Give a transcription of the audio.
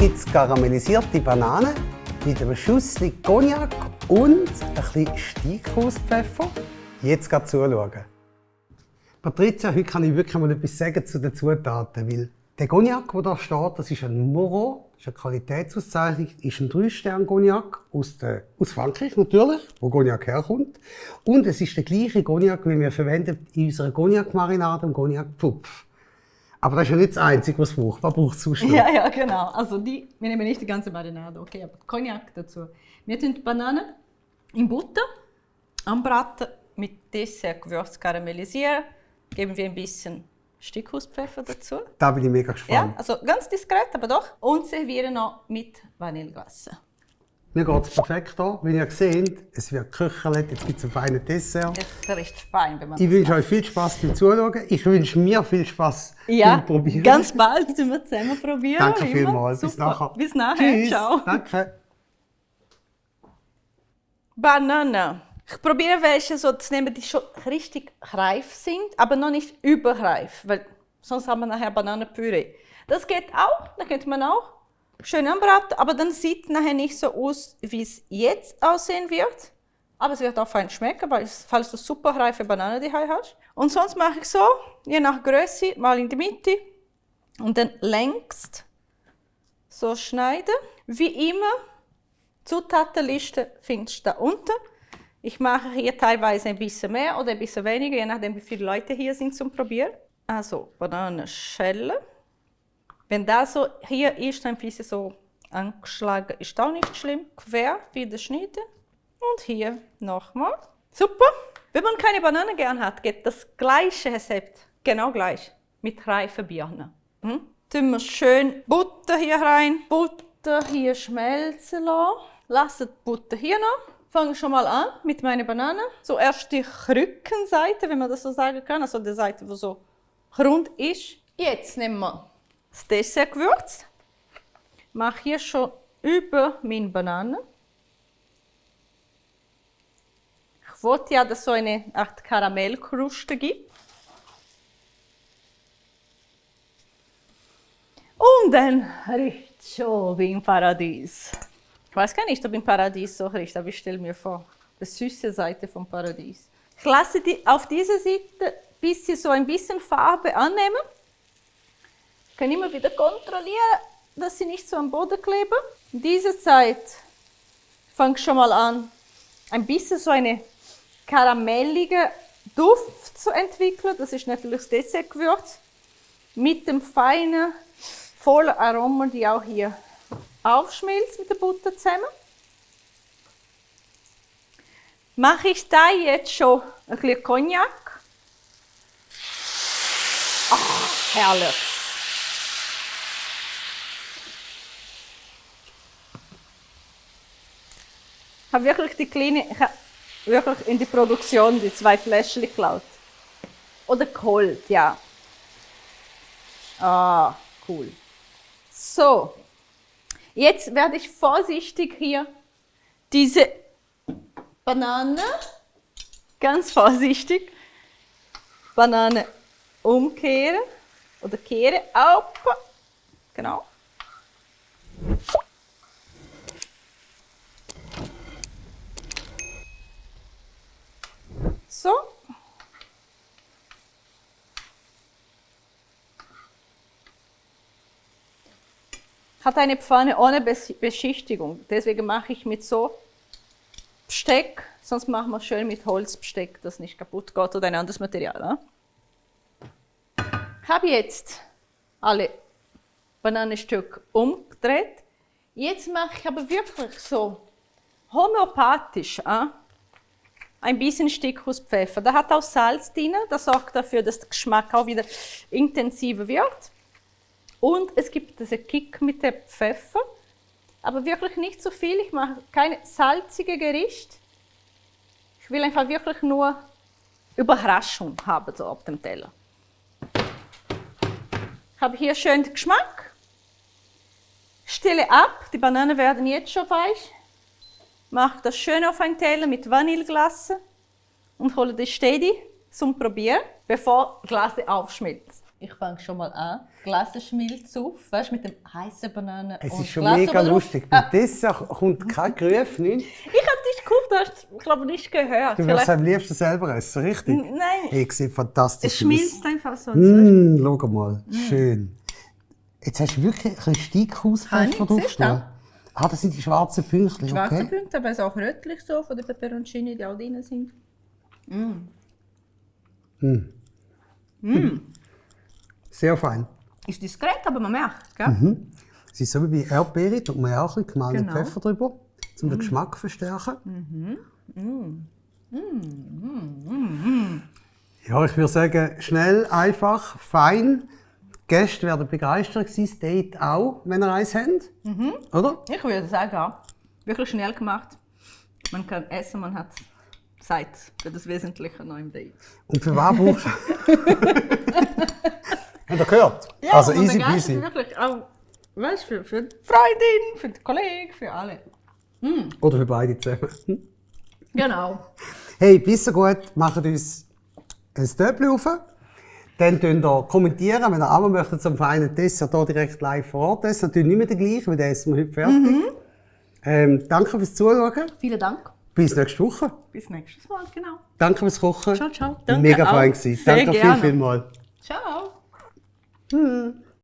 gibt es karamellisierte Bananen mit einem Schussli Cognac und ein bisschen Steighauspfeffer. Jetzt gerade zuschauen. Patricia, heute kann ich wirklich mal etwas sagen zu den Zutaten, weil der Cognac, der hier steht, das ist ein Moreau, das ist eine Qualitätsauszeichnung, ist ein 3-Sterne-Cognac aus Frankreich natürlich, wo Cognac herkommt. Und es ist der gleiche Cognac, wie wir verwenden in unserer Cognac-Marinade und Cognac-Pfupf. Aber das ist ja nicht das Einzige, was es braucht. Was braucht es sonst noch? Ja, genau. Also wir nehmen nicht die ganze Marinade, okay, aber Cognac dazu. Wir tun die Bananen in Butter anbraten, mit Dessert-Gewürz karamellisieren, geben wir ein bisschen Steckhauspfeffer dazu. Da bin ich mega gespannt. Ja, also ganz diskret, aber doch. Und servieren noch mit Vanilleglasse. Mir geht es perfekt an. Wie ihr seht, es wird geköchelt, jetzt gibt es ein feines Dessert. Das ist richtig fein, wenn man Ich wünsche euch viel Spaß beim Zuschauen. Ich wünsche mir viel Spaß beim Probieren. Ganz bald müssen wir zusammen probieren. Danke vielmals. Bis nachher. Bis nachher. Tschüss. Ciao. Danke. Banane. Ich probiere welche so zu nehmen, die schon richtig reif sind, aber noch nicht überreif, weil sonst haben wir nachher Bananenpüree. Das geht auch, da könnte man auch schön anbraten, aber dann sieht es nachher nicht so aus, wie es jetzt aussehen wird. Aber es wird auch fein schmecken, falls du super reife Banane die hast. Und sonst mache ich so, je nach Größe, mal in die Mitte und dann längs so schneiden. Wie immer, Zutatenliste findest du da unten. Ich mache hier teilweise ein bisschen mehr oder ein bisschen weniger, je nachdem wie viele Leute hier sind zum Probieren. Also Bananenschelle. Wenn das so hier ist, ein bisschen so angeschlagen, ist auch nicht schlimm. Quer wieder schneiden. Und hier nochmal. Super. Wenn man keine Banane gern hat, geht das gleiche Rezept, genau gleich, mit reifen Birnen. Tun wir schön Butter hier rein. Butter hier schmelzen lassen. Lassen die Butter hier noch. Fange schon mal an mit meinen Bananen. Zuerst die Rückenseite, wenn man das so sagen kann, also die Seite, die so rund ist. Jetzt nehmen wir das Dessertgewürz. Mache hier schon über meine Banane. Ich wollte ja, dass es so eine Art Karamellkruste gibt. Und dann riecht es schon wie im Paradies. Ich weiß gar nicht, ob im Paradies so riecht, aber ich stelle mir vor, die süße Seite vom Paradies. Ich lasse die auf dieser Seite bis sie so ein bisschen Farbe annehmen. Ich kann immer wieder kontrollieren, dass sie nicht so am Boden kleben. In dieser Zeit fange ich schon mal an, ein bisschen so eine karamellige Duft zu entwickeln. Das ist natürlich das Dessertgewürz mit dem feinen, vollen Aromen, die auch hier aufschmilzt mit der Butter zusammen. Mache ich da jetzt schon ein bisschen Cognac. Ach, herrlich. Ich habe wirklich in die Produktion die 2 Fläschchen geklaut. Oder geholt, ja. Ah, cool. So. Jetzt werde ich vorsichtig hier diese Banane, ganz vorsichtig, Banane umkehren oder kehre auf. Genau. So. Hat eine Pfanne ohne Beschichtigung, deswegen mache ich mit so Besteck, sonst machen wir schön mit Holzbesteck, das nicht kaputt geht oder ein anderes Material. Ne? Ich habe jetzt alle Bananenstücke umgedreht. Jetzt mache ich aber wirklich so homöopathisch ein bisschen Steckhauspfeffer. Da hat auch Salz drin, das sorgt dafür, dass der Geschmack auch wieder intensiver wird. Und es gibt diesen Kick mit dem Pfeffer, aber wirklich nicht so viel. Ich mache keine salzige Gericht. Ich will einfach wirklich nur Überraschung haben so auf dem Teller. Ich habe hier schön den Geschmack. Stelle ab, die Bananen werden jetzt schon weich. Mache das schön auf einen Teller mit Vanilleglasse und hole das steady zum Probieren, bevor das Glas aufschmilzt. Ich fange schon mal an. Glasenschmilz auf, weißt du, mit dem heißen Bananen. Es und ist schon Glas mega oben drauf. lustig. Bei Dessert kommt kein Geruf, nicht? Ich habe dich gekauft, du hast es, glaube ich, nicht gehört. Du wirst es am liebsten selber essen, richtig? Nein, Hey, sieht fantastisch es schmilzt einfach so. Schau mal, schön. Jetzt hast du wirklich ein bisschen Steighauspfeffer Habe ich, siehst du? drauf. Ah, das sind die schwarzen Pünktchen, Schwarze okay. Punkte, aber es ist auch rötlich so von den Peperoncini, die auch drin sind. Sehr fein. Ist diskret, aber man merkt, gell? Es ist so wie bei Erdbeere, tut man ja auch ein bisschen gemahlenen Genau. Pfeffer drüber, um den Geschmack zu verstärken. Ja, ich würde sagen, schnell, einfach, fein. Die Gäste werden begeistert sein, das Date auch, wenn ihr eins habt. Oder? Ich würde sagen, ja, wirklich schnell gemacht. Man kann essen, man hat Zeit für das Wesentliche noch im Date. Und für was brauchst du? Habt ihr gehört? Ja, Also man easy begeistert peasy. wirklich auch, weißt, für die Freundin, für den Kollegen, für alle. Oder für beide zusammen. Genau. Hey, bis so gut, macht uns ein Döppel auf. Dann könnt ihr kommentieren, wenn ihr auch möchtet, zum feinen Dessert hier direkt live vor Ort essen. Natürlich nicht mehr der gleiche, weil den essen wir heute fertig. Danke fürs Zuschauen. Vielen Dank. Bis nächste Woche. Bis nächstes Mal, genau. Danke fürs Kochen. Ciao, ciao. Mega auch. fein gewesen. Sehr Danke gerne. vielmals. Ciao.